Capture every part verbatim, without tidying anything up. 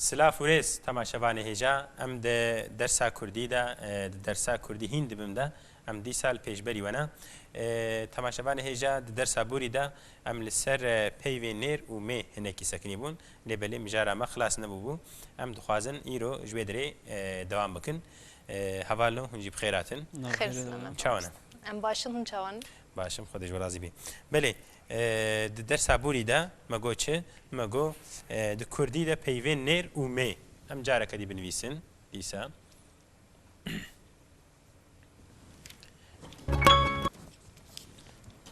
Silav û rêz temaşevanê hêja, em di dersa kurdî de, e, di dersa kurdî hîn dibim de, em dîsa li pêşberî we ne. E, temaşevanê hêja, di dersa borî de em li ser, e, peyvên nêr û mê hinekî sekinî bûn, lê belê mijara me xilas nebûbû. Em dixwazin îro ji wê derê, e, dewam bikin. E, hevalno, hûn jî bi xêr hatin. Xêr silamet. Çawa ne? Em baş in, hûn çawa ne? Baş im, Xwedê ji we razî bî. Belê, e, di dersa borî de me got çi? Me got, e, di kurdî de peyvên nêr û mê. Em careke dî binivîsin, dîsa.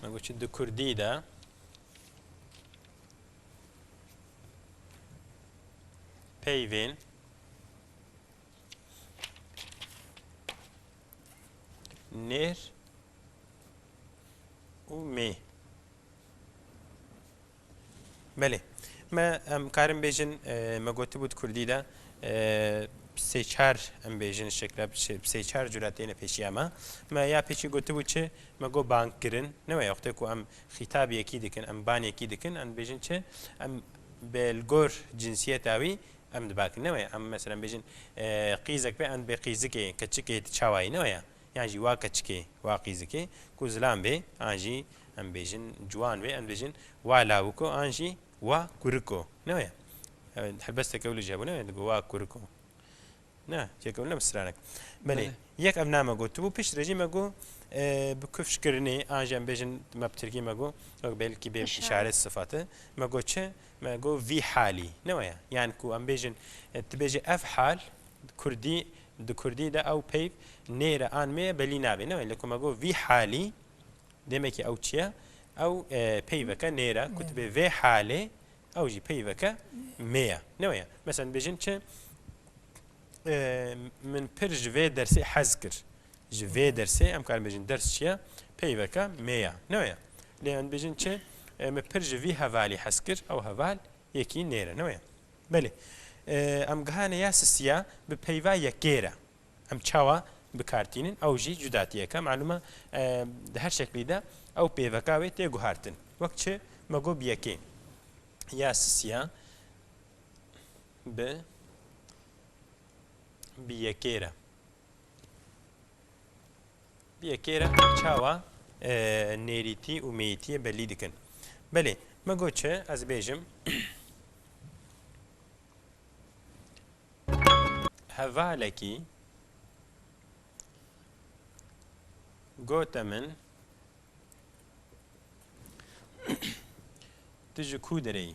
Me got çi? Di kurdî de peyvên nêr û mê. Belê. Me, em karin bêjin, e, me gotibû di kurdî de, e, sê çar, em bêjin şekla, sê çar cura têne pêşiya me. Me ya pêşî gotibû çi? Me got bangkirin. Ne weye, wextê ku em xîtab yekî dikin, em ban yekî dikin, em bêjin çi? Em bi, li gor cinsiyeta wî em dibakin. Ne weye, em mesela bêjin, e, qîzek be, em bê qîzikê, keçikê, tu çawayî, ne weye? Yan jî wa keçikê, wa qîzikê, ku zilam bê, an jî em bêjin ciwan bê, em bêjin wa lawiko, an jî wa kuriko. Ne weye? Evet, helbesteke wilo jî hebû, ne weye? Digo wa kuriko. Ne, çêke wilo ne bi stranek. Belê, belê. Yek ev name got, tu bû piştre jî me got, e, bi kifşkirinê, an jî em bêjin, me bi tirkî me got, yok belkî bê işaret sıfatı. Me got çi? Me got vî halî. Ne weye? Yani ku em bêjin, e, tu bêjî ev hal, kurdî, di kurdî de ew peyv nêre an mê ye, belî nabe. Ne weye? Lê ku me got vî halî, demekî ew çi ye? Ew, e, peyveke nêre, ku tu bê vê halê, ew jî peyveke mê ye. Ne weye? Mesela bêjin çi? E, min pir ji vê dersê hez kir. Ji vê dersê, em karin bêjin ders çi ye? Peyveke mê ye. Ne weye? Lê em bêjin çi? E, min pir ji vî hevalî hez kir, ew heval yekî nêre. Ne weye? Belê. E, em gihane ya sisiya bi peyva yekê re. Em çawa bi kar tînin? Ew jî cudatiyeke. Malûm e, e, di her şeklî de ew peyveka wê tê guhartin. Wek çi? Me got bi yekê. Ya sisiya bi, bi yekê re. Bi yekê re çawa, e, nêrîtî û mêyîtiyê belî dikin. Belê, me got çi? Ez bêjim, hevalekî gote min, tu ji ku derê yî?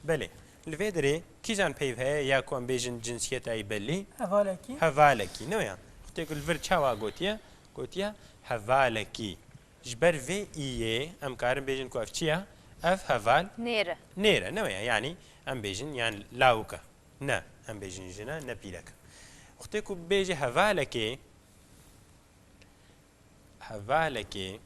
Belê. Li vê derê kîjan peyv heye ya ku em bêjin cinsiyeta wî belî? Hevalekî. Hevalekî, ne weye? Wextê ku li vir çawa gotiye? Gotiye hevalekî. Ji ber vê î yê em karin bêjin ku ev çi ye? Ev heval nêr e. Nêr e, ne weye? Yanî em bêjin yan lawik e. Ne, em bêjin jin e, ne pîrek e. Wextê ku bêjî hevalekê, hevalekê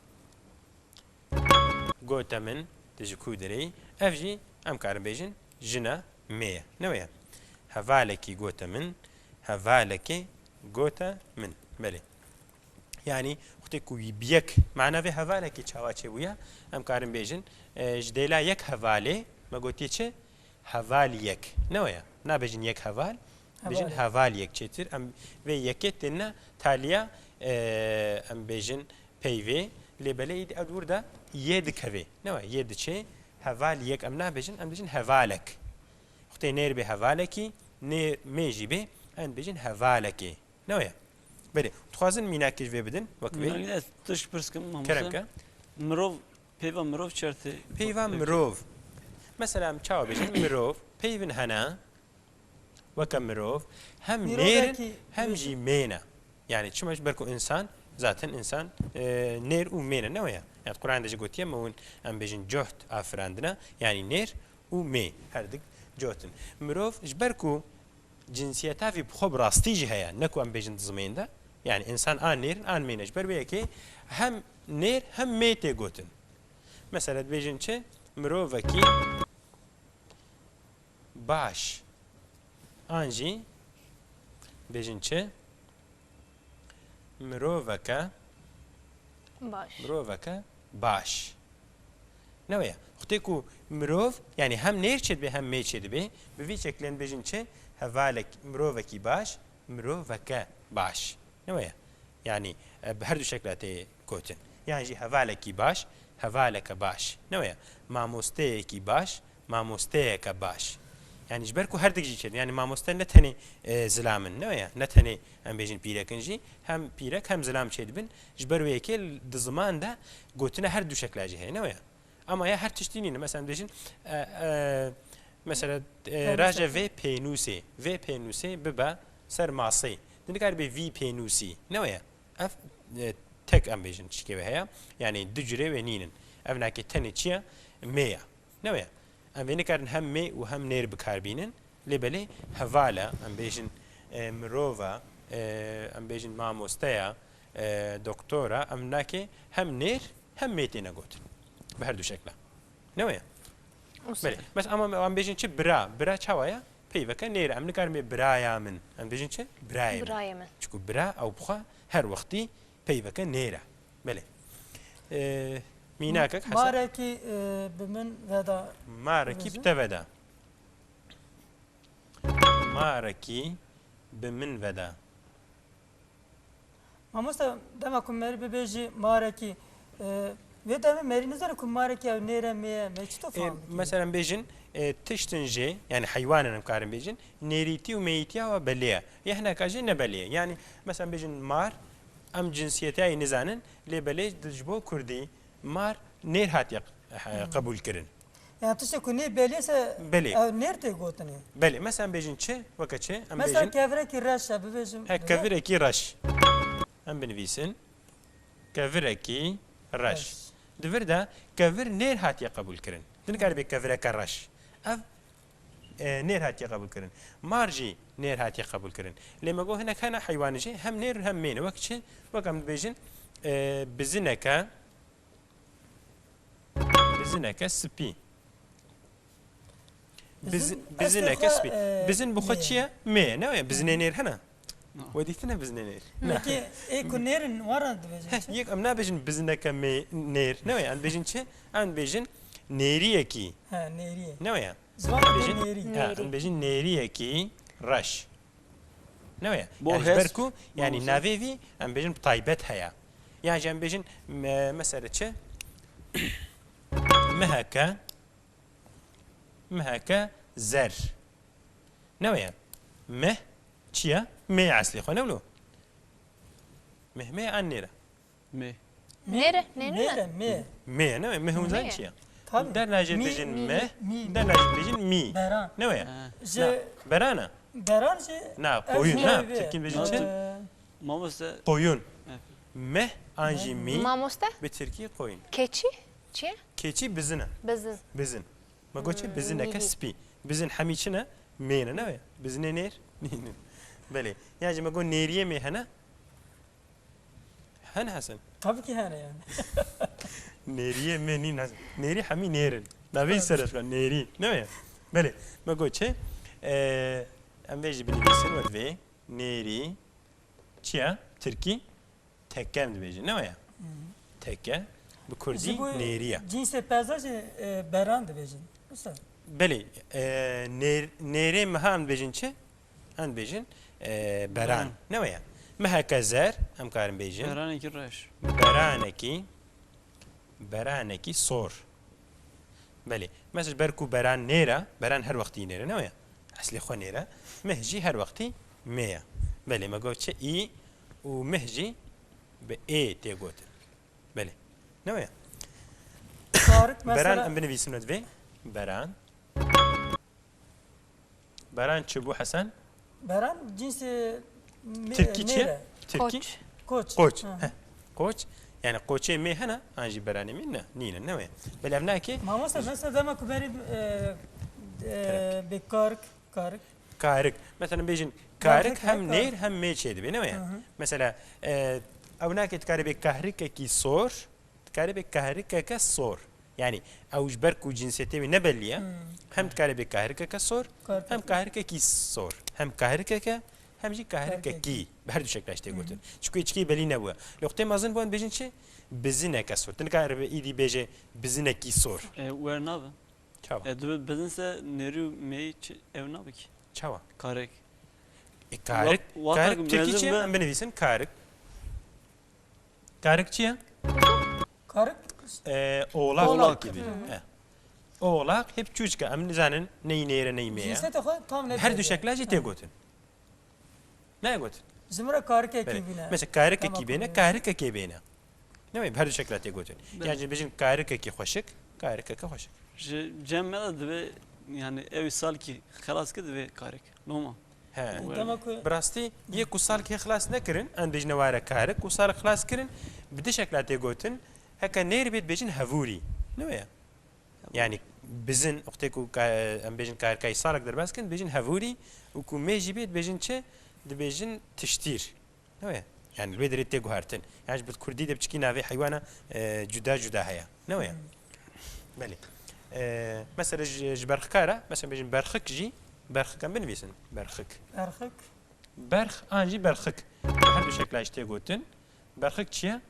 gote min, tu ji ku derê yî? Ev jî em karin bêjin jina me ye. Ne weye? Hevalekî gote min, hevalekê gote min. Belê. Yanî wextê ku wî bi yek, mana vê hevalekê çawa çêbûye? Em karin bêjin, e, ji dêla yek hevalê me gotiye çi? Heval yek. Ne weye? Nabêjin yek heval, bêjin heval yek. Çêtir em vê yekê têne taliya, e, em bêjin peyvê, lê belê îdî ew di wir de yê dikeve. Ne weye? Yê diçe, heval yek em nabêjin, em dibêjin hevalek. Wextê nêr bê hevalekî, nê mê jî bê, em dibêjin hevalekê. Ne weye? Belê. Dixwazin mînakê ji vê bidin, wek vê. Mînakê ez tişt pirs kim, mamoste. Kerem ke. Mirov, peyva mirov çertê. Peyva mirov. Mesela em çawa bêjin? Mirov, peyvin hene, weke mirov, hem nêr in, hem jî mê ne. Yani çima ji ber ku insan, zaten insan, e, nêr û mê ne, ne weye? Yani Quran de jî gotiye, me hûn em bêjin coht afirandine, yani nêr û mê, her dik coht in. Mirov, ji ber ku cinsiyeta vî bi xwe bi rastî jî heye, ne ku em bêjin di zimên de. Yani insan an nêr in, an mê ne. Ji ber vê yekê hem nêr hem mê tê gotin. Mesela dibêjin çi? Mirovekî baş. An jî bêjin çi? Miroveke, baş. Miroveke baş. Ne weye. Wextê ku mirov, yanî hem nêr çêdibe hem mê çêdibe, bi vî şeklê em bêjin çi? Hevalek, mirovekî baş, miroveke baş. Ne weye. Yanî, e, bi her du şekla tê gotin. Yan jî hevalekî baş, hevaleke baş. Ne weye. Mamosteyekî baş, mamosteyeke baş. Yanî ji ber ku her dik jî çêdibin. Yanî mamoste ne tenê, e, zilam in, ne weye. Ne tenê em bêjin pîrek in jî. Hem pîrek hem zilam çêdibin. Ji ber wê yekê di ziman de gotina her du şekla jî heye, ne weye. Ama ya her tiştî nîne. Mesela em dibêjin, e, e, mesela, e, Pênûse. Raje vê pênûsê. Vê pênûsê bibe ser masê. Di nikaribê vî pênûsî. Ne weye. Ev, e, tek em bêjin tiştekê wê heye. Yanî du curê wê nînin. Ev nake tenê çi ye? Mê ye. Ne weye. Em vê nikarin hem mê û hem nêr bi kar bînin. Lê belê heval e, em bêjin, e, mirov e, e, em bêjin mamoste ye, e, doktor e, em nake hem nêr hem mê têne gotin. Bi her du şekla. Ne weye? Belê. Bes ama em bêjin çi? Bira. Bira çawa ye? Peyveke nêr e. Em nikarin bê biraya min. Em bêjin çi? Birayê min. Birayê min. Çiku bira ew bi xwe her wextî peyveke nêr e. Belê. E, mînakek Hesen. Marekî, e, bi min veda. Marekî bi te veda. Marekî bi min veda. Mamoste, dema ku merî bibêjî marekî, e, vê demê merî nizane ku marekî ew nêr e, mê ye, me çito E, fam dikî? Mesela bêjin, e, tiştin jê, yanî heywanan em karin bêjin, nêrîtî û meyîtiya we belê ye. Yê hineka jê ne belê ye. Yanî, mesela bêjin mar, em cinsiyetê yê nizanin, lê belê di, ji bo kurdî mar nêr hatiye, e, qebûl kirin. Yani tiştek ku nê belê se Belê. ew nêr tê gotinê. Belê. Mesela em bêjin çi? Weke çi? Em Mesela bêjin kevirekî reş e, bibêjim. He, kevirekî reş. Em binivîsin. Kevirekî reş. Reş. Di vir de kevir nêr hatiye qebûl kirin. Din karibê kevireke reş. Ev, e, nêr hatiye qebûl kirin. Mar jî nêr hatiye qebûl kirin. Lê me got hinek hene heywanê jî hem nêr hem mê ne. Wek çi? Wek em dibêjin, e, bizineke Bizineke spî. Biz-, Bizin, bizineke ez spî. Xwe, e, Bizin bi xwe nêr. Çi ye? Mê ye. Ne ye? Bizinê nêr hene? No. We dîtine bizinê nêr? Ne. Peki, ê ku nêrin, wara dibêjin Heh, çi? Yek em nabêjin bizineke mê, nêr. Ne ye? Em dibêjin çi? Em dibêjin nêriyekî. He, nêriyê. Ne ye? Zimanê Em bêjin, nêrî. He, Nêrî. Em bêjin nêriyekî reş. Ne ye? Bo Yani ji ber hest ku, yani Bo navê vî, em bêjin bi taybet heye. Yan jî em bêjin, me-, mesela çi? Meheke, meheke zer. Ne ye? Meh çi ye? Mê ye eslê xwe, ne wilo? Meh, mê ye an nêre? Mê. Nêre, nêre Nêre, ne? Mê. Mê ye, ne ye? Meh hûn zanîn çi ye? Tabii. Der najê Mî, bêjin mî, meh, mî, der mî. Najê bêjin mî. Beran. Ne ye? Ha. Ji Na, berana. Beran jî Na, ev koyun, jî na. Ev Tirkîn bêjin çi? Ee, Mamoste. Koyun. Evet. Meh an jî mî. Mamoste? Bi tirkî koyun. Keçi? Çi? Keçî bizin e. Bizin. Bizin. Me got çi? Hmm, bizineke mî. Spî. Bizin hemî çi ne? Mê ne, ne ye? Bizinê nêr? Nînin. Belê. Yan jî me got nêriyê mê hene? Hene Hesen? Tabii ki hene yani. Nêriyê mê nîn Hesen. Nêrî hemî nêr in. Navê Tabii. Serê xwe nêrî. Ne ye? Belê. Me got çi? Ee, em vê jî binivîsin we divê. Nêrî. Çi ye? Tirkî? Teke em dibêjin. Ne ye? Hı. Teke. Bi kurdî Ji bo nêrî ye. Cînsê pezajê, e, beran dibêjin. Usta. Belê. E, nêr-, nêrê meha em dibêjin çi? Em dibêjin, e, beran. Beran. Ne ye? Meheke zer, em karin bêjin. Beranekî reş. Beranekî, beranekî sor. Belê. Mesela ber ku beran nêr e, beran her wextî nêr e, ne ye? Eslê xwe nêr e. Meh jî her wextî mê ye. Belê, me got çi? Î û meh jî bi ê tê gotin. Belê. Ne ye? Tarık Beran mesela em binivîsin we divê. Beran. Beran çi bû Hesen? Beran cînsê mê-, Tirkî çi? Nêr e. Tirkî? Koç. Koç. Koç. Hı. Heh. Koç. Yani koçê mê hene, an jî beranê mê ne, nîne, ne ye? Belê ev nake. Mamoste, mesela dema ku berî, e, e, Karik. Bê karik, karik. Karik. Mesela bêjin karik hem nêr hem mê çêdibe, ne ye? Hı hı. Mesela, e, ew nake dikare bê kahrikekî sor, dikare bê kahrikeke sor. Yani ew ji ber ku cinsiyetê wê ne belî ye, Hmm. hem dikare bê kahrikeke sor, Kahrikeke. Hem kahrikekî sor. Hem kahrikeke, Em jî karikekî. Bi her du şekla jî tê gotin. Çiku êçikê belî nebûye. Lê wextê mezin bû em bêjin çi? Bizineke sor. Tu nikare îdî bêje bizinekî sor. E, wer nabe. Çawa? E, dibe bizin se nêrî û meyî çi ew nabe kî? Çawa? Karik. E, karik, Wa-, karik wextek tirkî mezin çi ye? Be. Em binivîsin karik. Karik çi ye? Karik. E, oğlak. Oğlak. Gibi. Hı. E. Oğlak hep çûçke. Em nizanin ney nêre ney meye. Cinsiyetê xwe tam ne Her du belli. Şekla jî tê gotin. Ne gotin? Ji min re karikekî Belê. Bîne. Mesela karikekî Tamam, bêne, tamam. Karikekê bêne. Ne wê, her du şekla tê gotin. Belê. Yani bêjin karikekî xweşik, karikeke xweşik. Ji cem me de divê, yani ew salkî xelas kir divê karik. Loma. He. Dema ku Bi rastî yê ku salkê xilas nekirin, em bêjine ware karik, ku salk xilas kirin, bi du şekla tê gotin, heke nêr bêt bêjin hevûrî. Ne wê? Yani bizin, wextê ku ka-, em bêjin karikayî salek derbas kin, bêjin hevûrî û ku mê jî bê, dibêjin çi? Dibêjin tiştîr. Ne wê? Yani li wê derê tê guhertin. Yani ji bi kurdî de piçikî navê heywana, e, cuda cuda heye. Ne wê? Hmm. Belê. E, mesela ji, ji berxika re, mesela bêjin berxik jî, berxik em binivîsin. Berxik. Berxik. Berx an jî berxik. Her du şekla jî tê gotin. Berxik çi ye?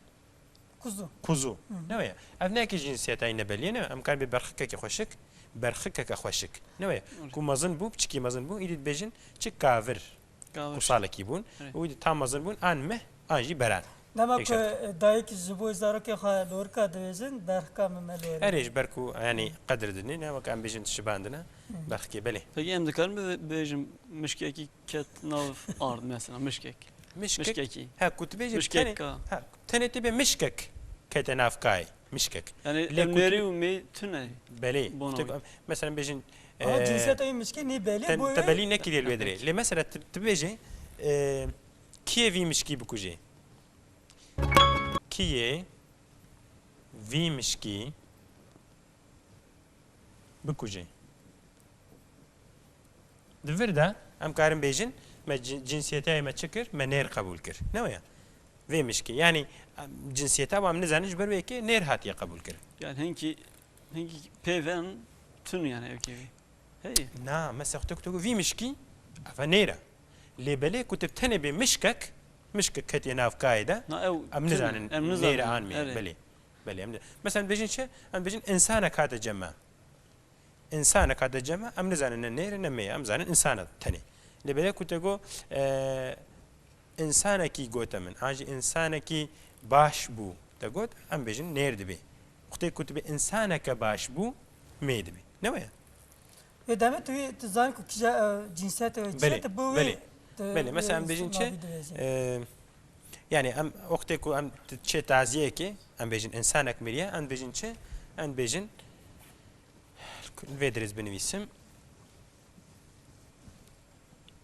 Kuzu. Kuzu. Hı. Ne weye? Ev ne yekî cinsiyeta yî nebelî ye, ne? Em karin bê berxikekê xweşik, berxikeke xweşik. Ne weye? Hı. Ku mezin bû, piçikî mezin bû, îdî dibêjin çi kavir. Kavir. Ku salekî bûn. Evet. Û îdî tam mezin bûn, an mih, an jî beran. Dema Êk ku, şert. E, dayik ji bo zarokê xwe lorika dibêjin, berxika min me lorî. Erê ji ber ku, yani, qedir didin, ne? Wek em bêjin şibandine, Hı. berxikê belê. Peki em dikarin bibe-, bêjin mişkekî ket nav ard mesela, mişkek. Mişkek. Mişkekî. Ha, ku tu bêjî Mişkek tenê, ka. Ha, tenê tu bê mişkek kete nav kayê. Mişkek. Yani Lê em ku tu nêrî û mê tune. Belê. Bono. Tu, mesela bêjin, Ama e, cinsiyeta wî mişkê nê belê te, bû te wê? Belî nekiriye li wê dirê. Peki. Lê mesela tu, tu bêjê, e, kiyê vî mişkî bikujê? Kiyê vî mişkî bikujê? Di vir de em karin bêjin, me cin-, cinsiyeteyê me çi kir? Me nêr qebûl kir. Ne weye? Vê mişkê. Yani, em, cinsiyeta wan nizanin ji ber wê yekê nêr hatiye qebûl kirin. Yani hinkî, hinkî pêven tun yani ev kevî. Hey. Na, mesela tu, tu vî mişkî, eva nêr e. Lê belê ku tu tenê bê mişkek, mişkek ketiye nav kayê de, Na, ew em tun, nizanin em nizanin, nêr e an mê. Erê. Belê. Belê, em de. Mesela em dibêjin çi? Em dibêjin insanek hate cem me. Însanek hate cem me, em nizanin ne nêr e ne mê ye, em zanin însan e tenê. Lê belê ku te got, e, însanekî gote min, an jî însanekî baş bû te got, em bêjin nêr dibe. Wextê ku tu bê însaneke baş bû, mê dibe. Ne weye? Wê demê tu wî, tu zanî ku kîja, e, cinsiyetê wê çi ye, Belê, tu bo wê, belê. tu Belê, wê mesela em bêjin çi? navî dibêjî. E, yani em wextê ku em t-, çê taziyekê, em bêjin însanek miriye, em bêjin çi? Em bêjin Li vê dirêz binivîsim.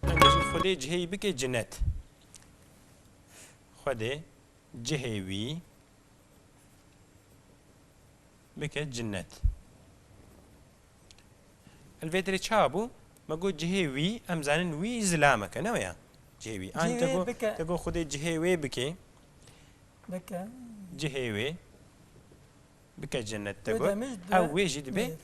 Em bêjin Xwedê cihê wî bike cinet. Xwedê cihê wî bike cinet. Li vê dirê çawa bû? Me got cihê wî, em zanin wî zilameke, ne weye? Cihê wî. An Cihê te wê got, bike. Te got Xwedê cihê wê bike. Bike. Cihê wê. Bike cennet te Wê got. demê ji Ew wê jî dibe nêr.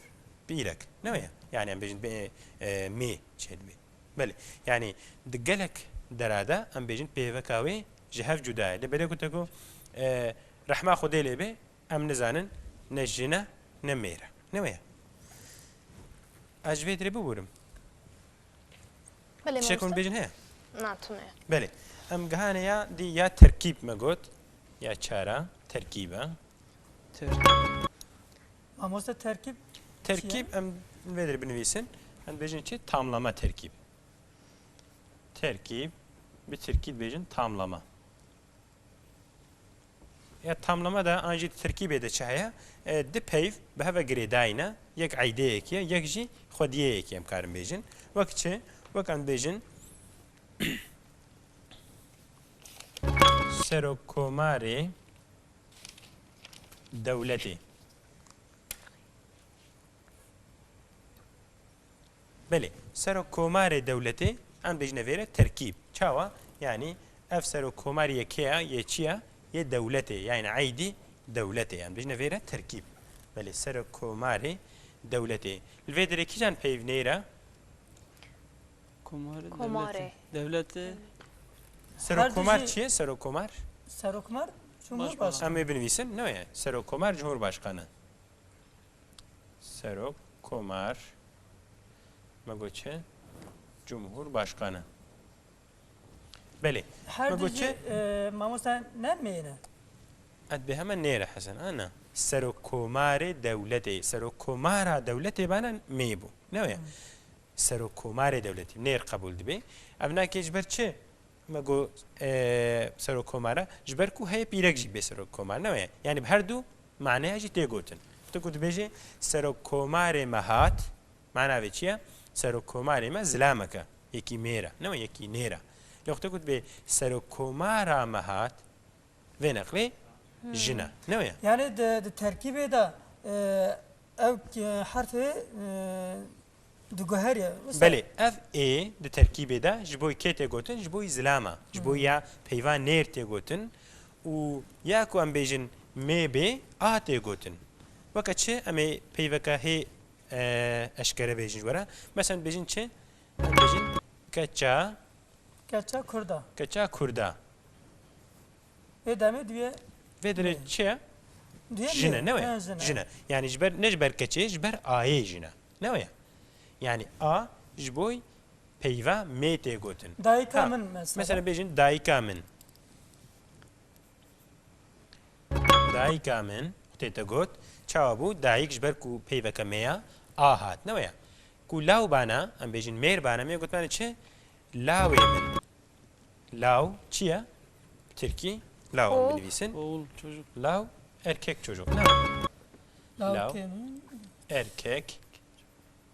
Pîrek. Ne weye? Yani em bêjin bê, e, mê çê dibe. Belê. Yani di gelek dera de em bêjin pêveka wê ji hev cuda ye. Lê belê ku te got, e, rehma Xwedê lê be, em nizanin ne jin e, ne mêr e. Ne weye? Ez ji vê dirê biborim. Belê, Tiştek hûn mamoste. Bêjin heye? Na, tune. Belê. Em gihane ya dî ya terkîb me got. Ya çara terkîb e. Ter- Mamoste terkîb çi ye? Terkîb em vê dirê binivîsin. Em bêjin çi? Tamlama terkîb. Terkîb, bi tirkî dibêjin tamlama. Ya tamlama de an jî terkîbê de çi heye? E, du peyv bi hev ve girêdayî ne. Yek eydê yekî ye, yek jî xwediyê yekî em karin bêjin. Wek çi? Wek em bêjin Serokkomarê dewletê. Belê, serokkomarê dewletê, em bêjine vê re terkîb. Çawa? Yanî ev serokkomarî yekê ya, yê çi ya? Yê dewletê, yanî eydî dewletê. Em bêjine vê re terkîb. Belê, serokkomarê dewletê. Li vê derê kîjan peyv nêr e? Komarê Komarê. Dewletê. Dewletê. Serokkomar çi ye? Serokkomar? Serokkomar Cumhurbaşkanı. Em ê binivîsin. Ne ye? Serokkomar Cumhurbaşkanı. Serokkomar. Me got çi? Cumhurbaşkanı. Belê. Her Me du got jî, çi? e, mamoste ne mêne? Ev bê heme nêr e Hesen, ana. Serokkomarê dewletê. Serokkomara dewletê bana mê bû. Ne ye? Serokkomarê dewletê. Nêr qebûl dibe. Ev nake ji ber çi? Me got, e, serokkomara. Ji ber ku heye pîrek jî bê serokkomar. Ne ye? Yani bi her du maneya jî tê gotin. Tu ku dibêjê serokkomarê me hat, mana vê çi ye? Serokkomarê me zilameke. Yekî mêr e. Ne ye? Yekî nêr e. Lê wextê ku dibê serokkomara me hat, vê neqlê jin e. Ne ye? Yani di, di terkîbê de, e, ev, e, herfê, e, diguherî. Mesela Belê, ev ê di terkîbê de ji bo kê tê gotin? Ji bo zilama. Ji bo ya peyva nêr tê gotin. Û ya ku em bêjin mê bê, a tê gotin. Weke çi? Em ê peyveke hê, e, eşkere bêjin ji we re. Mesela em bêjin çi? Em bêjin keça Keça Kurda. Keça Kurda. Ê demê duye Vê dirê çi ye? Duye Jin e, ne ye? Ha, jin e. Jin e. Yani ji ber, ne ji ber keçê, ji ber ayê jin e. Ne ye? Yani a ji bo peyva mê tê gotin. Dayika Ha, min mesela. Mesela bêjin dayika min. Dayika min, tê te got, çawa bû? Dayik ji ber ku peyveke me ya, a hat, ne ye? Ku law bana, em bêjin mêr bana, me gotmane çi? Lawê min. Law çi ye? Tirkî law em Oğul. binivîsin. Oğul, çocuk. Law, erkek çocuk, ne? Law Law. kim? Erkek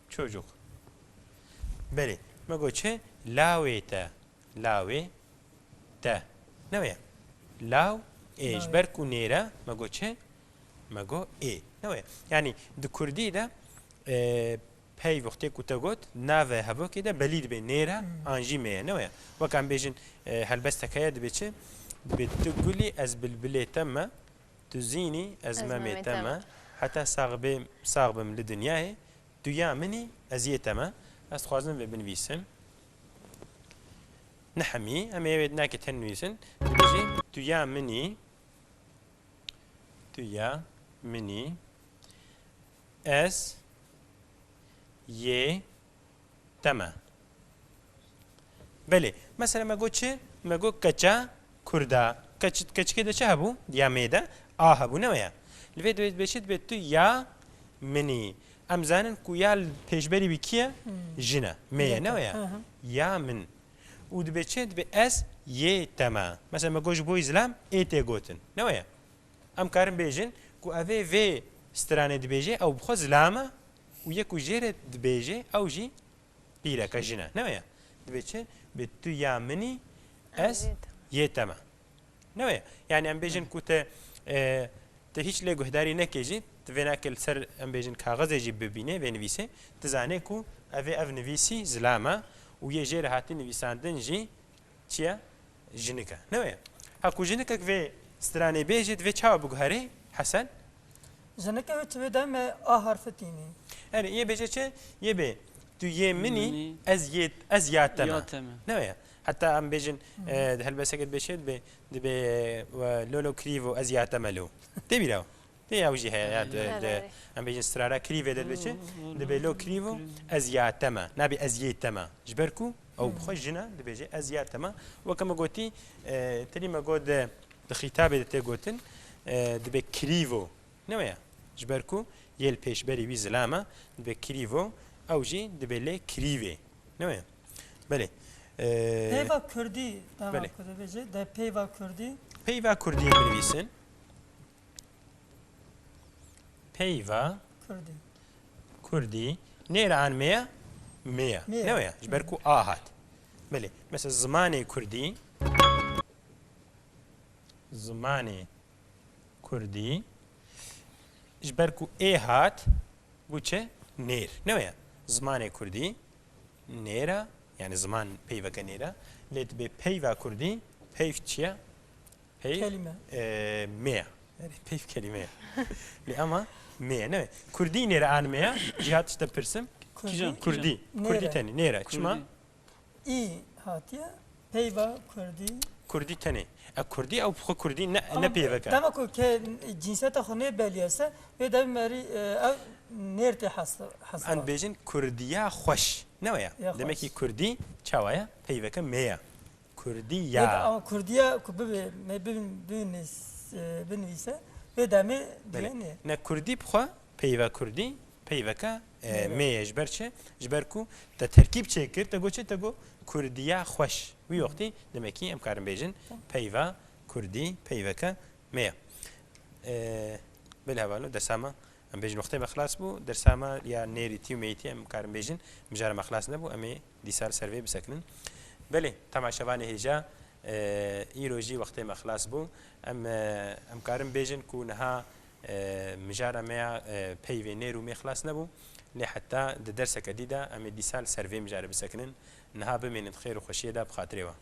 çocuk. Belê, me got çi? Lawê te. Lawê te. Ne ye? Law ê. Ji Lawê. ber ku nêr e, me got çi? Me got ê. Ne ye? Yani di kurdî de, e, peyv wextê ku te got, nave hevokê de belî dibe nêr e, Hmm. an jî mê ye. Ne ye? Wek em bêjin, e, helbesteke ye dibe çi? Dibe tu gulî ez bilbilê te me, tu zînî ez Ez memê memê te te me. me. Heta sax bêm, sax bim li dinyayê, tu ya min î, ez yê te me. Ez dixwazim vê binivîsim. Nehemî, em ê wê nake tenwîsin. Dibêjî, tu ya min î, tu ya min î, ez yê te me. Belê. Mesela me got çi? Me got keça kurda. Keç-, keçikê de çi hebû? Ya mê de a hebû, ne ye? Li vê dibê, dibê çi? Dibê tu ya min î. Em zanin ku ya li pêşberî wî kî ye? Hmm. Jin e. Mê ye, Yê ne te. ye? Hı hı. Ya min. Û dibê çi? Dibê ez yê te me. Mesela me got ji bo î zilam ê tê gotin. Ne ye? Em karin bêjin ku ev ê vê stranê dibêje, ew bi xwe zilam e û yê ku jê re dibêje, ew jî pîreke jin e. Ne ye? Dibê çi? Dibê tu ya min î, ez Ez yê te. yê te me. Ne ye? Yani em bêjin ku te, e, te hiç lê guhdarî neke jî, tu vê nake li ser, em bêjin, kaxizê jî bibîne, vê nivîsê, tu zanê ku ev ê ev nivîsî zilam e û yê jê re hatî nivîsandin jî çi ye? Jinik e. Ne ye? Ha ku jinikek vê stranê bêje, divê çawa biguherê, Hesen? Jinike wê çi bê de me a harfi tînî. Erê, yê bêje çi? Yê bê, tu yê min î, Min î. ez yê, ez ya te me. Ya te me. Ne ye? Heta em bêjin, Hı. e, di helbesteke dibê çi? Dibê, dibê, e, lolo krîvo, ez ya te me lo. Tê bîra? Tê ew jî heye, ya, di, Erê. di, Erê. em bêjin strara krîvê de dibê çi? Hı, hı, Dibê lo hı, krîvo, krîvo. ez ya te me. Nabê ez yê te me. Ji ber ku ew Hı. bi xwe jin e, dibêje ez ya te me. Weke me gotî, e, tenî me got di, di xîtabê de tê gotin, e, dibê krîvo. Ne ye? Ji ber ku yê li pêşberî wî zilam e, dibê krîvo, ew jî dibê lê krîvê. Ne ye? Belê. E, Peyva kurdî, dema Belê. ku dibêje, de peyva kurdî. Peyva kurdî binivîsin. Peyva Kurdî. kurdî. Nêra an me ye? Me ye. Me ye. Ne ye? Ji ber ku a hat. Belê. Mesela zimanê kurdî. Zimanê kurdî. Ji ber ku ê hat, bû çi? Nêr. Ne ye? Zimanê kurdî. Nêra. Yani ziman peyveke nêra. Lê dibê peyva kurdî. Peyv çi ye? Peyv, Kelîme. e, me ye. Erê, peyv kelîme ye. Lê ama me ye, ne? Kurdî nêre an me ye. Cihat işte pirsim. Kurdî. Kîjan, Kurdî. Kurdî tenî. Nêre. Çima? Kurdî. Î hatiye. Peyva kurdî. Kurdî tenê. E, Kurdî ew bi xwe Kurdî ne, ne peyvek e. Dema ku ke cinsiyeta xwe nê beliyese, vê demê merî e, ew nêr tê hesab. Em bêjin Kurdiya xweş. Ne waya. Ya Demek ki xweş. Kurdî çawa ye? Peyveke mê ye. Kurdiya. Ama Kurdiya ku bibe, me bibin, bibin, e, binivîse, vê demê Belê. Diyê nê. Ne Kurdî bi xwe, peyva Kurdî, peyveke e, Belê. Mê ye. Ji ber çi? Ji ber ku te terkîb çêkir, te got çi? Te got Kurdiya xweş. Wî wextî demek ki em karin bêjin Tamam. Peyva Kurdî, peyveke mê ye. E, Belê hevalno, dersa me, em bêjin wextê me xilas bû. Dersa me ya nêrîtî û meyîtî em karin bêjin, mijara me xilas nebû, em ê dîsa li ser vê bisekinin. Belê, temaşevanê hêja, e, îro jî wextê me xilas bû. Em, e, em karin bêjin ku niha, e, mijara me ya, e, peyvê nêr û mê xilas nebû. Lê heta di derseke dî de em ê dîsa li ser vê mijarê bisekinin. Niha bimînin di xêr û xweşiyê de bi xatirê we.